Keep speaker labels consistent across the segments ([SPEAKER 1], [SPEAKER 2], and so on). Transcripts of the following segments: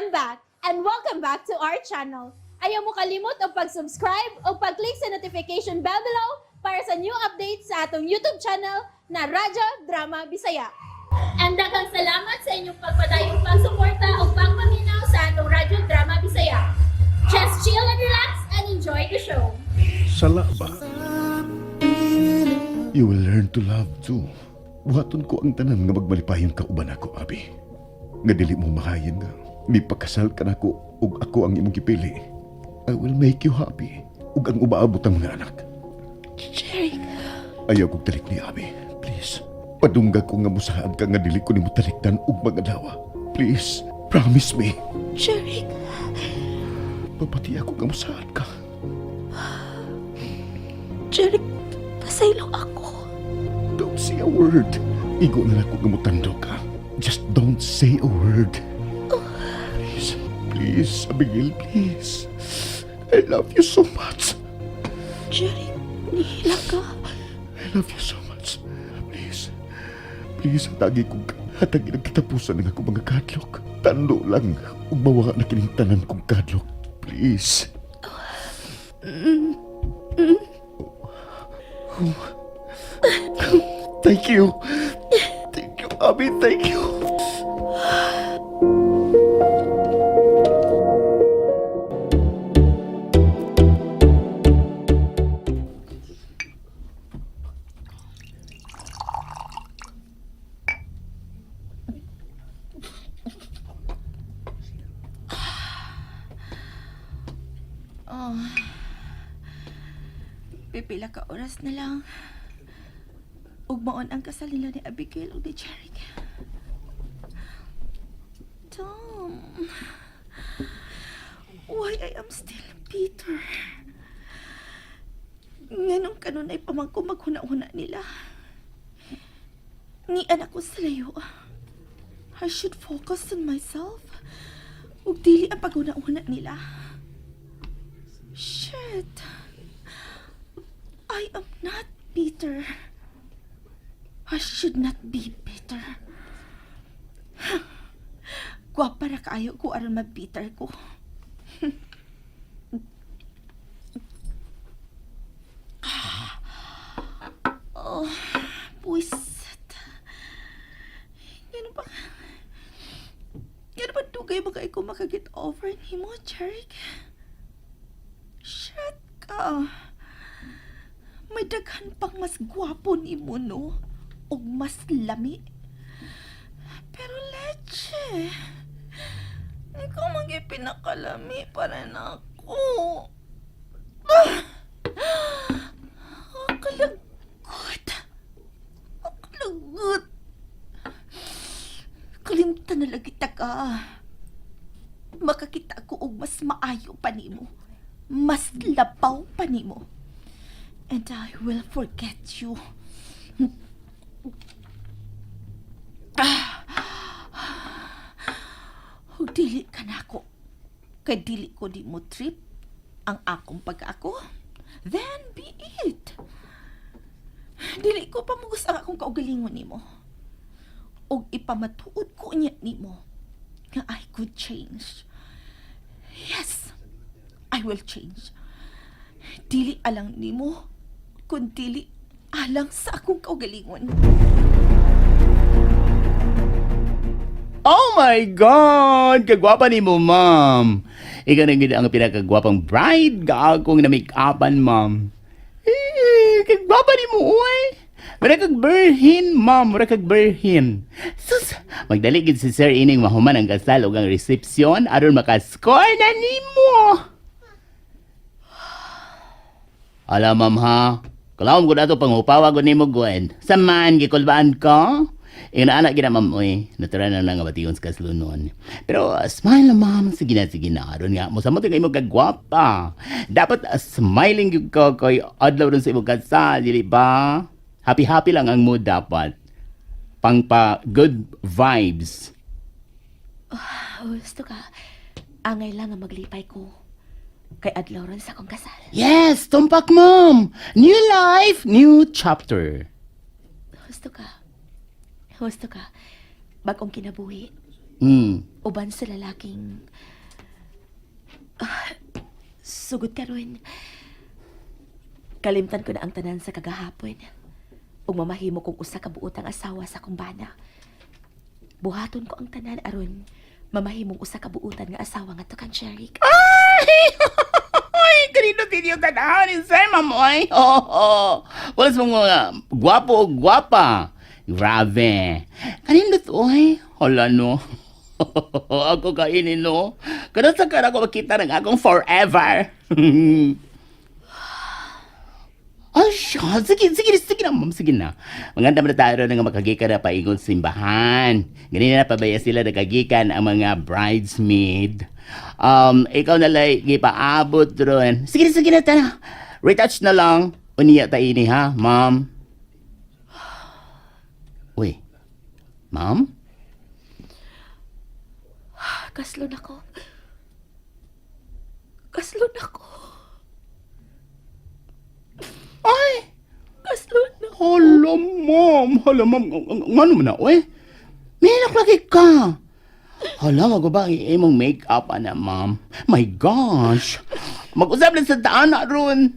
[SPEAKER 1] I'm back and welcome back to our channel. Ayaw mo kalimot og pag-subscribe o pag-click sa notification bell below para sa new updates sa atong YouTube channel na Radyo Drama Bisaya. And daghang salamat sa inyong pagpadayong pagsuporta o pagpaminaw sa atong Radyo Drama Bisaya. Just chill and relax and enjoy the show.
[SPEAKER 2] Sala ba? You will learn to love too. Buhaton ko ang tanan nga magmalipayon ka uban ako, Abi. Nga dili mo mahayin nga. Mipakasal ka nako ug ako ang imong gipili. I will make you happy. Ug ang umaabot ang mga anak.
[SPEAKER 3] Jeric,
[SPEAKER 2] Ayaw kong talik ni Abi. Please. Padungga ko nga musaad ka nga dili ko nimo talikdan ug mga dawa. Please, promise me.
[SPEAKER 3] Jeric,
[SPEAKER 2] Papati ako nga musaad ka.
[SPEAKER 3] Jeric, pasaylo ako.
[SPEAKER 2] Don't say a word. Igo na lang ko nga mutando ka. Just don't say a word. Please, please, Abigail, please. I love you so much.
[SPEAKER 3] Jeric, nihila ka.
[SPEAKER 2] I love you so much. Please, please, hatagi kong hatagi ng katapusan ng akong mga kadlok. Tando lang, ug mawa na kining tanan kong kadlok. Please. Oh. Thank you. Thank you, Abby. Thank you.
[SPEAKER 3] Oh. Pipila ka oras na lang. Ugmaon ang kasal nila ni Abigail ug ni Jeric. Tom. Why I am still bitter? Nganong kanunay pa man ko maghuna-huna nila. Ni anak ko sa layo. I should focus on myself. Ug dili ang paghuna-huna nila. Shit. I am not bitter. I should not be bitter. Gwapa ra kaayo ko aron ma-bitter ko. Oh, buwisit. Ganun ba? Ganun ba dugay ba kay ko makaget over nimo, Jeric? Shit ka. May daghan pang mas gwapo nimo, no? Ug mas lami. Pero leche. Ikaw man gyud pinakalami para nako. Ah! Kalagot. Kalagot. Kalimtan na lagi ta ka. Makakita ko og mas maayo pa nimo. Mas labaw pa nimo. And I will forget you. Ah. Ug dili ka nako. Kay dili ko di mo trip ang akong pag-ako. Then be it. Dili ko pamugos ang akong kaugalingon nimo. Ug ipamatuod ko niya nimo nga I could change. Yes, I will change. Dili alang nimo, kun dili alang sa akong kaugalingon.
[SPEAKER 4] Oh my God! Kagwapa ni mo, ma'am. Ikaw na gid ang pinakagwapang bride ga akong na-make-upan, ma'am. Eh, kagwapa ni mo, uy. Mura kag birhin, ma'am. Mura kag birhin. Sus, magdali gid si Sir ining mahuman ang kasal ug ang reception aron makascore na nimo. Ala, ma'am, ha? Kalawom ko dato panghupawa ko nimo, Gwen. Saman, gikulbaan ko? Ina anak gina, ma'am, oy. Natural na lang nga bation sa kaslunon. Pero smile na, ma'am. Sige na, sige na. Aron nga, mosamot kay mo kagwapa. Dapat smiling gyud ka kay adlaw ron sa imong kasal, dili ba? Happy-happy lang ang mood dapat. Pangpa good vibes.
[SPEAKER 3] Gusto ka, angay lang ang maglipay ko. Kay adlaw ron sa akong kasal.
[SPEAKER 4] Yes, tumpak, ma'am. New life, new chapter.
[SPEAKER 3] Husto ka. Husto ka. Bagong kinabuhi. Uban sa lalaking sugod karon. Kalimtan ko na ang tanan sa kagahapon. Ug mamahimo kong usa ka buotang asawa sa akong bana. Buhaton ko ang tanan aron mamahimong usa ka buotan nga asawa ngadto kang Jeric.
[SPEAKER 4] Ay! Ay, kanino video tanaw ni Sir Mamoy? Oo. Oh, Wala sa mga gwapo o gwapa. Grabe. Kanino to, ay? Hala, no. Ako kainin, no. Kada sa kara ko makita ng akong forever. Ay, siya. Sige, sige, sige na, ma'am. Sige na. Maganda na tayo ron nga makagikan na paingon simbahan. Ganyan na pabaya sila nakagikan ang mga bridesmaid. Ikaw na lang gipaabot ron. Sige na, sige na, tara. Retouch na lang. Uniya ta ini, ha, ma'am? Uy, ma'am?
[SPEAKER 3] Kaslon ako. Kaslon ako.
[SPEAKER 4] Ay!
[SPEAKER 3] Kaslon ako.
[SPEAKER 4] Hala, ma'am. Hala, ma'am. Ngano man na, uy? Minok lagi ka. Hala, wag ba ang imong make-up, ana, ma'am? My gosh. Mag-usap lang sa daan na ron.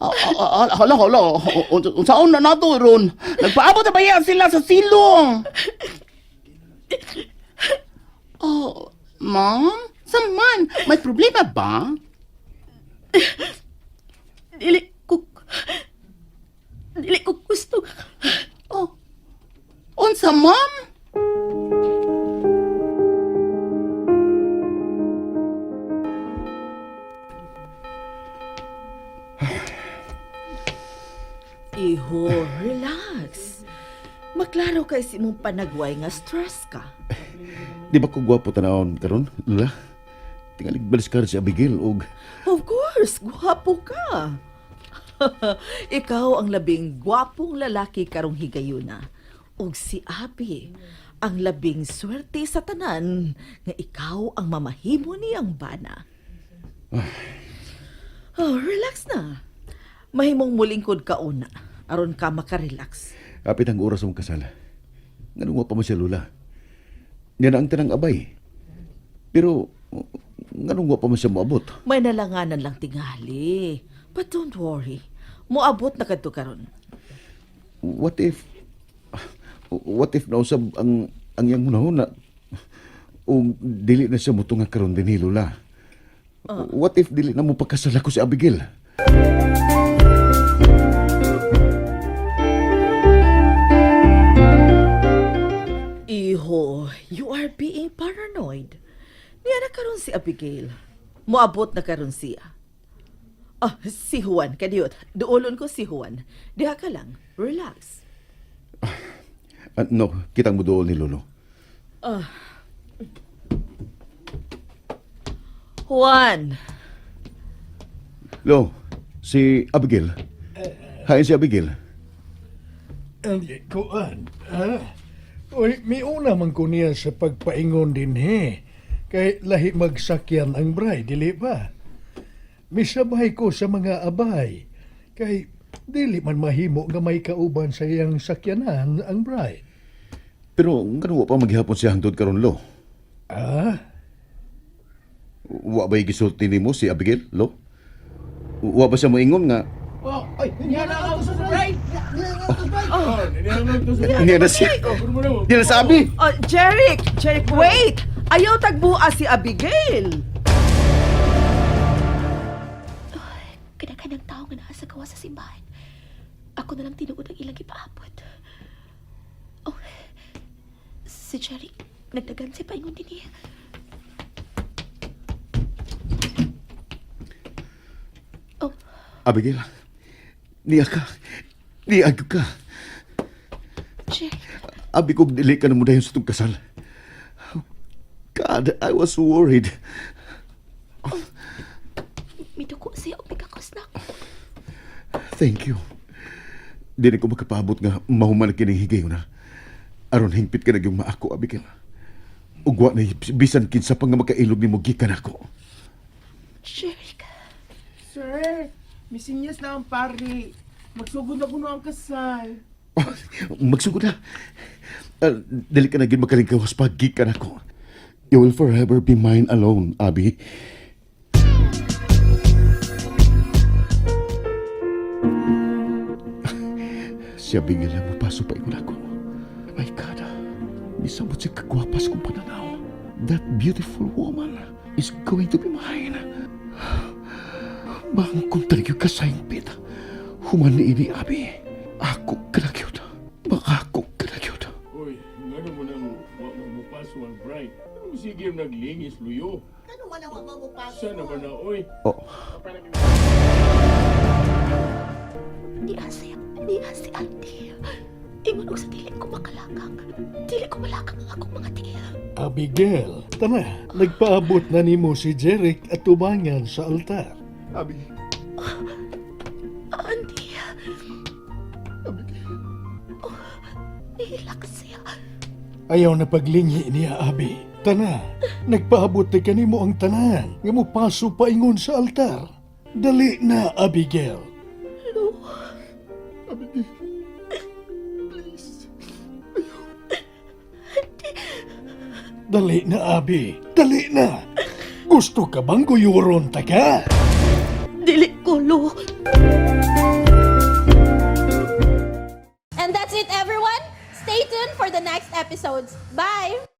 [SPEAKER 4] Hala, hala. Unsaon na nato ron? Nagpaabot na ba yan sila sa silong? Oh, ma'am? Saman? May problema ba?
[SPEAKER 3] Dili ko Dili ko gusto.
[SPEAKER 4] Oh, unsa, ma'am?
[SPEAKER 3] Iho, relax. Maklaro kay si imong panagway nga stress ka.
[SPEAKER 2] Di ba ko gwapo tanawon karon, Lola? Tingalig baliskar si Abigail og
[SPEAKER 3] Of course, gwapo ka. Ikaw ang labing gwapong lalaki karong higayuna. Ug si Abi, ang labing swerte sa tanan nga ikaw ang mamahimo niyang bana. Oh, relax na. Mahimong mulingkod ka una aron ka makarelax.
[SPEAKER 2] Kapit ang oras mong kasal. Nganong wa pa man siya, Lola? Niya na ang tanang abay. Pero, nganong wa pa man siya moabot?
[SPEAKER 3] May nalanganan lang tingali. But don't worry. Moabot na kadto karon.
[SPEAKER 2] What if, what if nausab ang iyang hunahuna o dili na siya motunga karon dinhi, Lola? What if dili na mo pagkasal ako si Abigail?
[SPEAKER 3] Iho, you are being paranoid. Niya na karon si Abigail. Moabot na karon siya. Ah, si Juan, kadiyot. Duolon ko si Juan. Diha ka lang. Relax.
[SPEAKER 2] Ah, no, kitang mo dool ni Lolo.
[SPEAKER 3] Juan!
[SPEAKER 2] Lo, si Abigail. Hain si Abigail.
[SPEAKER 5] Ang kuan, ha? Uy, miuna man ko niya sa pagpaingon din he. Kay lahi magsakyan ang bride, dili ba? Misabay ko sa mga abay. Kay dili man mahimo nga may kauban sa iyang sakyanan ang bride.
[SPEAKER 2] Pero ngano wa pa maghihapon siya hangtod karon, Lo?
[SPEAKER 5] Ah,
[SPEAKER 2] Wa ba'y gisulti nimo si Abigail, Lo? Wa ba siya moingon nga niya na siya? Niya na sabi.
[SPEAKER 3] Oh, Jeric! Jeric, wait! Ayaw tagbuha si Abigail!
[SPEAKER 6] Kadaghan ng tao nga naa sa gawa sa simbahan. Ako na lang tinuod ang ilang gipaabot. Oh, si Jerry, nagdagan si paingon din niya. Oh,
[SPEAKER 2] Abigail, niya ka. Niya ka.
[SPEAKER 6] Jerry,
[SPEAKER 2] Abi ko dili ka na mo dayon sa itong kasal. Oh, God, I was worried.
[SPEAKER 6] miduko siya og migakos na ako.
[SPEAKER 2] Thank you. Dili ko makapaabot nga mahuman na kining higayon na. Aron hingpit ka na yung maako, Abigail. Ugwa na bisan kinsa pa nga makailog nimo gikan ako.
[SPEAKER 6] Jerry,
[SPEAKER 7] Sir, misinyas na ang pari. Magsugod na kuno ang kasal.
[SPEAKER 2] Magsugod na. Dili ka na gid makalingkawas pa gikan ako. You will forever be mine alone, Abby. Siya bigla mo paso pa ingon ako. My God, misamot siya kagwapas kong pananaw. That beautiful woman is going to be mine. Bangkong talaga kasayang. Human ni ini, Abi. Ako kalagyod. Baka ako kalagyod.
[SPEAKER 8] Uy, ngano mo nang wa mo mupaso ang bride? Anong sige naglingis luyo?
[SPEAKER 7] Ano man ang wa mo paso?
[SPEAKER 8] Sana ba na, oy?
[SPEAKER 2] Oh,
[SPEAKER 6] Niya si Andy. Ingon og sa dili ko makalakang. Dili ko malakang ang akong mga tiil.
[SPEAKER 5] Abigail, tara, nagpaabot na nimo si Jeric at tubangan sa altar.
[SPEAKER 2] Abi.
[SPEAKER 6] Andy. Oh, nihilak siya.
[SPEAKER 5] Ayaw na paglingi niya, Abi. Tana, nagpaabot na kanimo ang tanan nga mo paso paingon sa altar. Dali na, Abigail.
[SPEAKER 6] Lu.
[SPEAKER 5] Dali na, Abi. Dali na. Gusto ka bang guyuron ta ka?
[SPEAKER 6] Dili ko, Lu.
[SPEAKER 1] And that's it, everyone. Stay tuned for the next episodes. Bye!